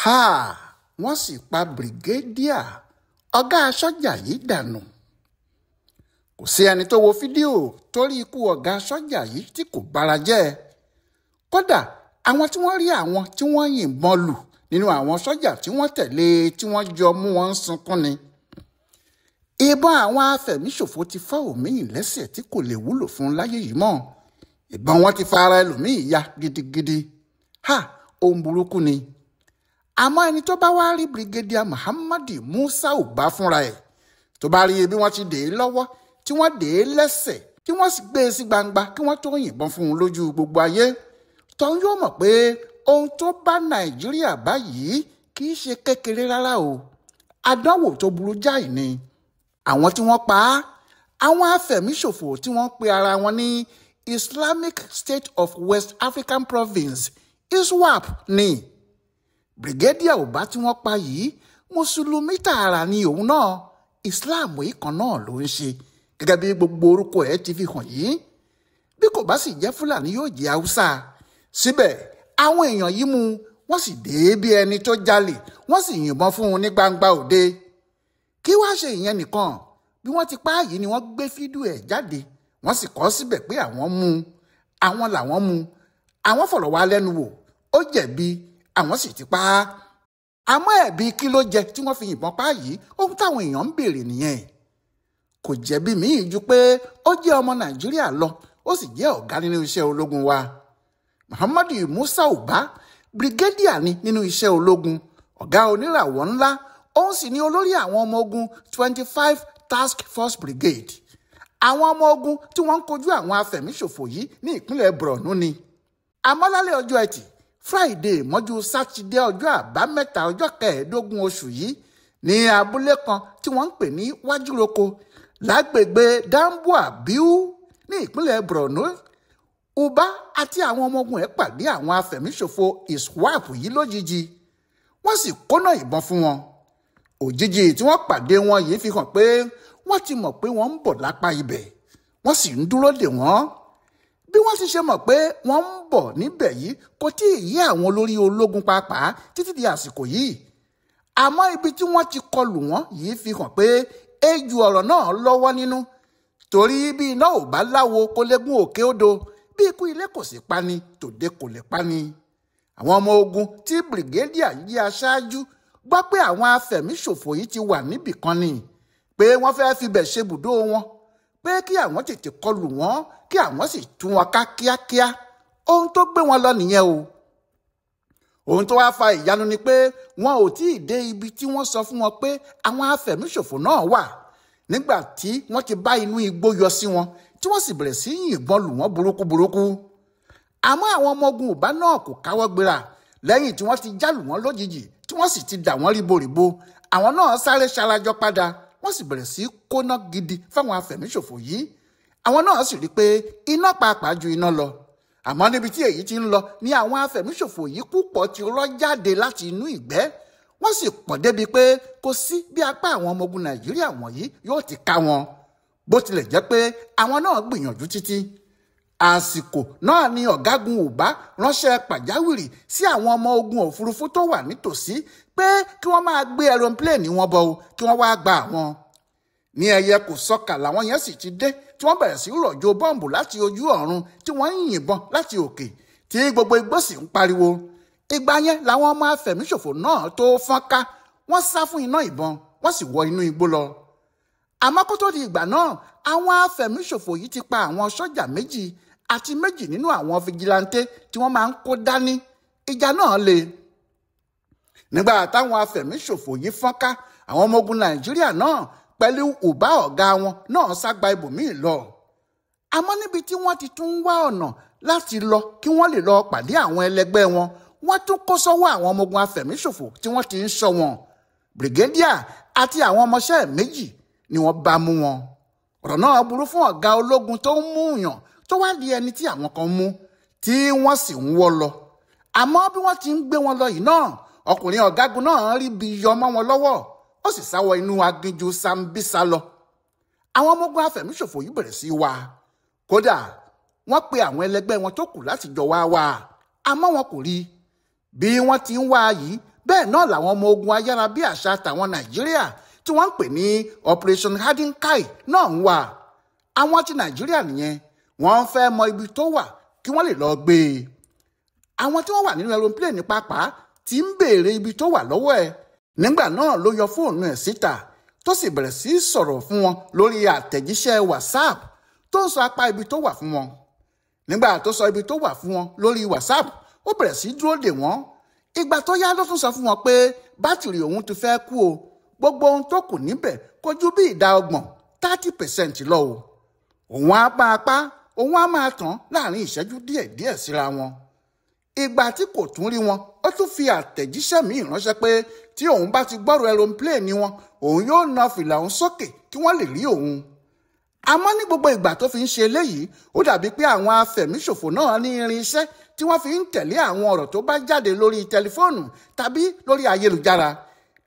Ha! Wọ́n sì pa Brigadier ọ̀gá sọ́jà yìí dànù. Kò sí ẹni tó wo fídíò torí ikú ọ̀gá sọ́jà yìí tí kò bára jẹ́. Kódà àwọn tí wọ́n rí àwọn tí wọ́n yìnbọn lù nínú àwọn sọ́jà tí wọ́n tẹ̀lé tí wọ́n jọ mú wọn ń sunkún ni. Ìbọn àwọn afẹ̀míṣòfò ti fọ́ òmíì lẹ́sẹ̀ tí kò lè wúlò fún láyé yìí mọ́. Ìbọn wọn ti fa ara ẹlòmíì ya gidigidi. Ha! Ohun burúkú ni. Àmọ́ ẹni tó bá wá rí Brigadier Muhammadu Musa Uba fúnra ẹ̀, tó bá rí bí wọ́n ti dè é lọ́wọ́, tí wọ́n dè é lẹ́sẹ̀, tí wọ́n sì gbé e sí gbangba kí wọ́n tó yìnbọn fún un lójú gbogbo ayé, tọ́hún yóò mọ̀ pé ohun tó bá Nàìjíríà báyìí kì í ṣe kékeré rárá o. Àdánwò tó burú jáì ni. Àwọn tí wọ́n pa á, àwọn afẹ̀míṣòfò tí wọ́n pe ara wọn ní Islamic State of West African Province, ISWAP ni. Brigadier Uba tí wọ́n pa yìí, mùsùlùmí tààrà ni òun náà, Islam yìí kan náà ló ń ṣe, gẹ́gẹ́ bí gbogbo orúkọ ẹ̀ ti fi hàn yìí. Bí kò bá sì jẹ́ Fúlàní yóò jẹ́ Haúsá. Síbẹ̀ àwọn èèyàn yìí mú wọ́n sì dé bí ẹni tó jalè, wọ́n sì yìnbọn fún un ní gbangba òde. Kí wá ṣe ìyẹn nìkan, bí wọ́n ti pa á yìí ni wọ́n gbé fídíò ẹ̀ jáde, wọ́n sì kọ síbẹ̀ pé àwọn mú, àwọn làwọn mú, àwọn fọ̀rọ̀ wá lẹ́nu wò, ó jẹ̀bi, àwọn sì ti pa á. Àmọ́ ẹ̀bi kí ló jẹ tí wọ́n fi yìnbọn pa á yìí, ohun táwọn èèyàn ń béèrè nìyẹn. Kò jẹ̀bi míì ju pé ó jẹ́ ọmọ Nàìjíríà lọ, ó sì jẹ́ ọ̀gá nínú iṣẹ́ ológun wa. Muhammadu Musa Uba, Brigadier ni nínú iṣẹ́ ológun, ọ̀gá oníràwọ̀ ńlá, òun sì ni olórí àwọn ọmọ ogun 25 Task Force Brigade. Àwọn ọmọ ogun tí wọ́n ń kojú àwọn afẹ̀míṣòfò yìí ní ìpínlẹ̀ Borno ni. Àmọ́ lálẹ́ ọjọ́ Ẹtì, Friday mọ́jú Sátidé ọjọ́ Àbámẹ́ta ọjọ́ 15 oṣù yìí ní abúlé kan tí wọ́n ń pè ní Wájúroko lágbègbè Dambua Biu ní ìpínlẹ̀ Borno. Uba àti àwọn ọmọ ogun ẹ̀ pàdé àwọn afẹ̀míṣòfò ISWAP yìí lójijì, wọ́n sì kóná ìbọn fún wọn. Òjijì tí wọ́n pàdé wọn yìí fi hàn pé wọ́n ti mọ̀ pé wọ́n ń bọ̀ lápá ibẹ̀, wọ́n sì ń dúró dè wọ́n. Bí wọ́n ti ṣe mọ̀ pé wọ́n ń bọ̀ níbẹ̀ yìí kò tí ì yé àwọn olórí ológun pàápàá títí di àsìkò yìí. Àmọ́ ibi tí wọ́n ti kọlù wọ́n yìí fi hàn pé ejò ọ̀rọ̀ náà lọ́wọ́ nínú. Torí bí iná ò bá láwo kó légún òkè odò, bí ikú ilé kò sì pani, tòde kò lè pani. Àwọn ọmọ ogun tí Brigadier yìí aṣáájú gbọ́ pé àwọn afẹ̀míṣòfò yìí ti wà níbì kan ni, pé wọ́n fẹ́ẹ́ fibẹ̀ ṣe bùdó wọn, pé kí àwọn tètè kọlù wọ́n, kí àwọn sì tú wọn ká kíákíá. Ohun tó gbé wọn lọ nìyẹn o. Ohun tó wá fa ìyanu ni pé wọn ò tí ì dé ibi tí wọ́n sọ fún wọn pé àwọn afẹ̀míṣòfò náà wà nígbà tí wọ́n ti bá inú igbó yọ sí wọn, tí wọ́n sì bẹ̀rẹ̀ sí yìnbọn lù wọ́n burúkú burúkú. Àmọ́ àwọn ọmọ ogun Uba náà kò káwọ́ gbéra lẹ́yìn tí wọ́n ti jálù wọ́n lójijì, tí wọ́n sì ti dà wọ́n ríboríbo. Àwọn náà sáré ṣarajọ padà, wọ́n sì bẹ̀rẹ̀ sí kóná gidi fáwọn afẹ̀míṣòfò yìí. Àwọn náà sì rí i pé iná pàápàá ju iná lọ. Àmọ́ níbi tí èyí ti ń lọ ni àwọn afẹ̀míṣòfò yìí púpọ̀ ti rọ́ jáde láti inú ìgbẹ́. Wọ́n sì pọ̀ débi pé kò sí bí apá àwọn ọmọ ogun Nàìjíríà wọ̀nyí yóò ti ká wọn. Bó tilẹ̀ jẹ́ pé àwọn náà gbìyànjú títí. Àsìkò náà ni ọ̀gágun Uba ránṣẹ́ pàjáwìrì sí àwọn ọmọ ogun òfurufú tó wà nítòsí pé kí wọ́n máa gbé aeroplane wọn bọ̀ o, kí wọ́n wá gba àwọn. Ní ẹyẹ kò sọkà làwọn yẹn sì ti dé, tí wọ́n bẹ̀rẹ̀ sí rọ̀jò bọ́ǹbù láti ojú ọ̀run, tí wọ́n ń yìnbọn láti òkè, tí gbogbo igbó sì ń pariwo. Ìgbà yẹn làwọn ọmọ afẹ̀míṣòfò náà tó fọ́n ká, wọ́n sá fún iná ìbọn, wọ́n sì wọ inú igbó lọ. Àmọ́ kó tó di ìgbà náà, àwọn afẹ̀míṣòfò yìí ti pa àwọn sọ́jà 2 àti 2 nínú àwọn fìjìláńtẹ́ tí wọ́n máa ń kó dání. Ìjà náà le. Nígbà táwọn afẹ̀míṣòfò yìí fọ́n ká, àwọn ọmọ ogun Nàìjíríà náà pẹ̀lú Uba ọ̀gá wọn náà ságba ibòmíì lọ. Àmọ́ níbi tí wọ́n ti tún wá ọ̀nà láti lọ kí wọ́n lè lọ pàdé àwọn ẹlẹgbẹ́ wọn, wọ́n tún kó sọ́wọ́ àwọn ọmọ ogun afẹ̀míṣòfò tí wọ́n ti ń ṣọ́ wọn. Brigadier àti àwọn ọmọọṣẹ́ 2 ni wọ́n bá mú wọn. Ọ̀rọ̀ náà burú fún ọ̀gá ológun tó ń mú yàn tó wá di ẹni tí àwọn kan mú tí wọ́n sì ń wọ́ lọ. Àmọ́ bí wọ́n ti ń gbé wọn lọ yìí náà, ọkùnrin ọ̀gágun náà rí bí yọ mọ́ wọn lọ́wọ́, ó sì sá wọ inú aginjù Sambisa lọ. Àwọn ọmọ ogun afẹ̀míṣòfò yìí bẹ̀rẹ̀ sí wá. Kódà wọ́n pe àwọn ẹlẹgbẹ́ wọn tó kù láti jọ wá wá, àmọ́ wọn kò rí. Bí wọ́n ti ń wá yìí Bẹ́ẹ̀ náà làwọn ọmọ ogun ayárabíàṣá tàwọn Nàìjíríà tí wọ́n ń pè ní Operation Hadin Kai náà ń wà. Àwọn ti Nàìjíríà nìyẹn, wọ́n fẹ́ mọ ibi tó wà kí wọ́n lè lọ gbé e. Àwọn tí wọ́n wà nínú aeroplane pàápàá ti ń béèrè ibi tó wà lọ́wọ́ ẹ̀. Nígbà náà ló yọ fóònù ẹ̀ síta tó sì bẹ̀rẹ̀ sí í sọ̀rọ̀ fún wọn lórí àtẹ̀jíṣẹ́ WhatsApp tó ń sọ apá ibi tó wà fún wọn. Nígbà tó sọ ibi tó wà fún wọn lórí WhatsApp, ó bẹ̀rẹ̀ sí í dúró dè wọ́n. Ìgbà tó yá ló tún sọ fún wọn pé bátìrì òun ti fẹ́ kú o, gbogbo ohun tó kù níbẹ̀ kò ju bí ìdá 30, 30% lọ o. Òun á pa apá, òun á máa tàn láàrin ìṣẹ́jú díẹ̀díẹ̀ síra wọn. Ìgbà tí kò tún rí wọn, ó tún fi àtẹ̀jíṣẹ́ míì ránṣẹ́ pé tí òun bá ti gbọ́rọ̀ aeroplane wọn, òun yóò na fìlà òun sókè kí wọ́n lè rí òun. Àmọ́ ní gbogbo ìgbà tó fi ń ṣe eléyìí, ó dàbí pé àwọn afẹ̀míṣòfò náà ní irinṣẹ́ tí wọ́n fi ń tẹ̀lé àwọn ọ̀rọ̀ tó bá jáde lórí tẹlifóònù tàbí lórí ayélujára.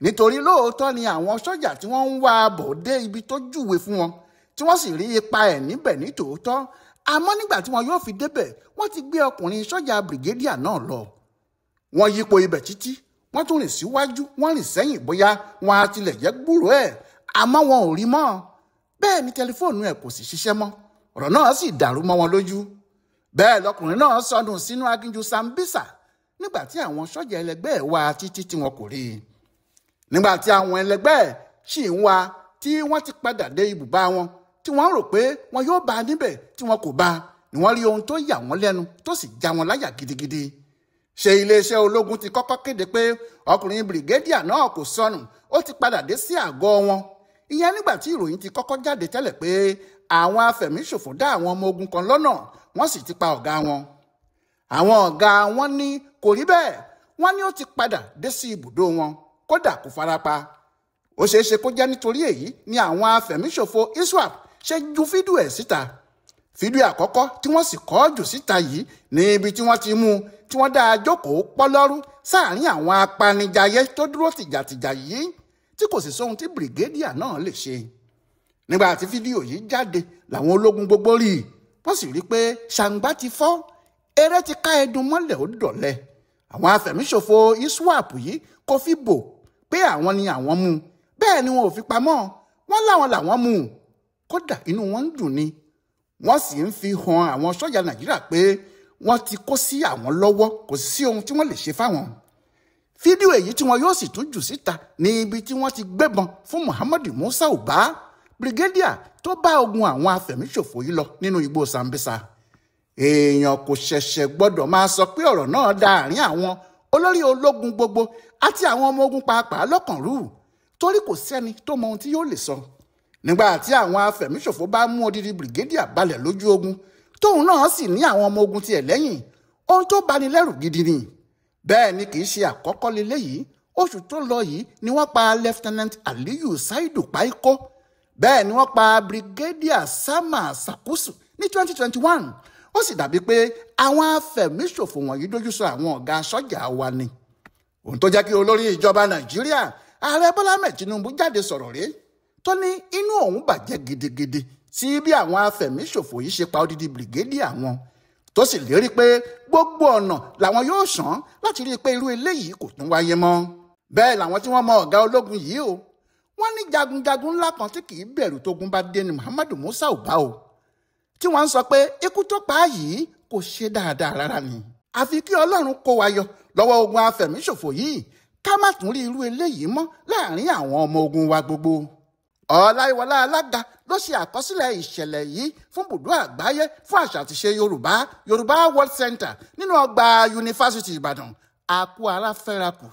Nítorí lóòótọ́ ni àwọn sọ́jà tí wọ́n ń wá bọ̀ dé ibi tó júwe fún wọn, tí wọ́n sì rí ipa ẹ̀ níbẹ̀ ní tòótọ́. Àmọ́ nígbà tí wọn yóò fi débẹ̀, wọ́n ti gbé ọkùnrin sọ́jà brigadier náà lọ. Wọ́n yípo ibẹ̀ títí, wọ́n tún rìn síwájú, wọ́n rìn sẹ́yìn bóyá wọn á tilẹ̀ jẹ́ gbúròó ẹ̀, àmọ́ wọn ò rí mọ́. Bẹ́ẹ̀ ni tẹlifóònù ẹ̀ kò sì ṣiṣẹ́ mọ́. Ọ̀rọ̀ náà sì dàrú mọ́ wọn lójú. Bẹ́ẹ̀ lọkùnrin náà sọnù sínú aginjù Sambisa nígbà tí àwọn sọ́jà ẹlẹgbẹ́ ẹ̀ wá títí tí wọn kò rí i. Nígbà tí àwọn ẹlẹgbẹ́ ẹ̀ sì ń wá tí wọ́n ti padà dé ibùbá wọn, tí wọ́n rò pé wọn yóò bá a níbẹ̀ tí wọn kò bá a, ni wọ́n rí ohun tó yà wọ́n lẹ́nu tó sì já wọn láyà gidigidi. Ṣé iléeṣẹ́ ológun ti kọ́kọ́ kéde pé ọkùnrin brigadier náà kò sọnù, ó ti padà dé sí àgọ́ wọn. Ìyẹn nígbà tí ìròyìn ti kọ́kọ́ jáde tẹ́lẹ̀ pé àwọn afẹ̀míṣòfò dá àwọn ọmọ ogun kan lọ́nà, wọ́n sì ti pa ọ̀gá wọn. Àwọn ọ̀gá wọn ní kò rí bẹ́ẹ̀, wọ́n ní ó ti padà dé sí ibùdó wọn, kódà kò farapa. Ó ṣeé ṣe kó jẹ́ nítorí èyí ni àwọn afẹ̀míṣòfò ISWAP ṣe ju fídíò ẹ̀ síta. Fídíò àkọ́kọ́ tí wọ́n sì kọ́ jù síta yìí ní ibi tí wọ́n ti mú tí wọ́n dá a jókòó pọ́lọ́rú sáàárín àwọn apanijayé tó dúró tìjàtìjà yìí, tí kò sì sóhun tí brigadier náà lè ṣe. Nígbà tí fídíò yìí jáde làwọn ológun gbogbo rí i, wọ́n sì rí i pé ṣàǹgbá ti fọ́, eré ti ká ẹdun mọ́lẹ̀ ó dọ̀lẹ́. Àwọn afẹ̀míṣòfò ISWAP yìí kò fi bò pé àwọn ni àwọn mú, bẹ́ẹ̀ ni wọn ò fi pamọ́, wọ́n láwọn làwọn mú. Kódà inú wọn ń dùn ni, wọ́n sì ń fi hàn àwọn sọ́jà Nàìjíríà pé wọ́n ti kó sí àwọn lọ́wọ́, kò sí ohun tí wọ́n lè ṣe fáwọn. Fídíò èyí tí wọn yóò sì tún jù síta ní ibi tí wọ́n ti gbébọn fún Muhammadu Musa Uba, brigadier tó bá ogun àwọn afẹ̀míṣòfò yìí lọ nínú igbó Sambisa. Èèyàn kò ṣẹ̀ṣẹ̀ gbọ́dọ̀ máa sọ pé ọ̀rọ̀ náà da àárín àwọn olórí ológun gbogbo àti àwọn ọmọ ogun pàápàá lọ́kàn rú, torí kò sẹ́ni tó mọ ohun tí yóò lè sọ. Nígbà tí àwọn afẹ̀míṣòfò bá mú odidi brigadier balẹ̀ lójú ogun, tóun náà sì ní àwọn ọmọ ogun tiẹ̀ lẹ́yìn, ohun tó bani lẹ́rù gidi ni. Bẹ́ẹ̀ ni kì í ṣe àkọ́kọ́ leléyìí. Oṣù tó lọ yìí ni wọ́n pa Lieutenant Aliyu Saidu Paiko, bẹ́ẹ̀ ni wọ́n pa Brigadier Sama Sakusu ní 2021. Ó sì dàbí pé àwọn afẹ̀míṣòfò wọ̀nyí dojú sọ àwọn ọ̀gá sọ́jà wa ni. Ohun tó jẹ́ kí olórí ìjọba Nàìjíríà Ààrẹ Bọ́lá Ahmed Tinubu jáde sọ̀rọ̀ rèé, tó ní inú òun bàjẹ́ gidigidi sí bí àwọn afẹ̀míṣòfò yìí ṣe pa odidi brigadier wọn, tó sì lérí pé gbogbo ọ̀nà làwọn yóò sàn láti rí i pé irú eléyìí kò tún wáyé mọ́. Bẹ́ẹ̀ làwọn tí wọ́n mọ ọ̀gá ológun yìí o, wọ́n ní jagunjagun ńlá kan tí kì í bẹ̀rù tógun bá dé ni Muhammadu Musa Uba o, tí wọ́n ń sọ pé ikú tó pa á yìí kò ṣe dáadáa rárá ni. Àfi kí Ọlọ́run kó wa yọ lọ́wọ́ ogun afẹ̀míṣòfò yìí, ká má tún rí irú eléyìí mọ́ láàrin àwọn ọmọ ogun wa gbogbo. Ọláyíwọlá Alága ló ṣe àkọsílẹ̀ ìṣẹ̀lẹ̀ yìí fún bùdó àgbáyé fún àṣà àti ìṣe Yorùbá, Yorùbá World Center nínú ọgbà Yunifásítì Ìbàdàn. Àkú ara fẹ́ra kù.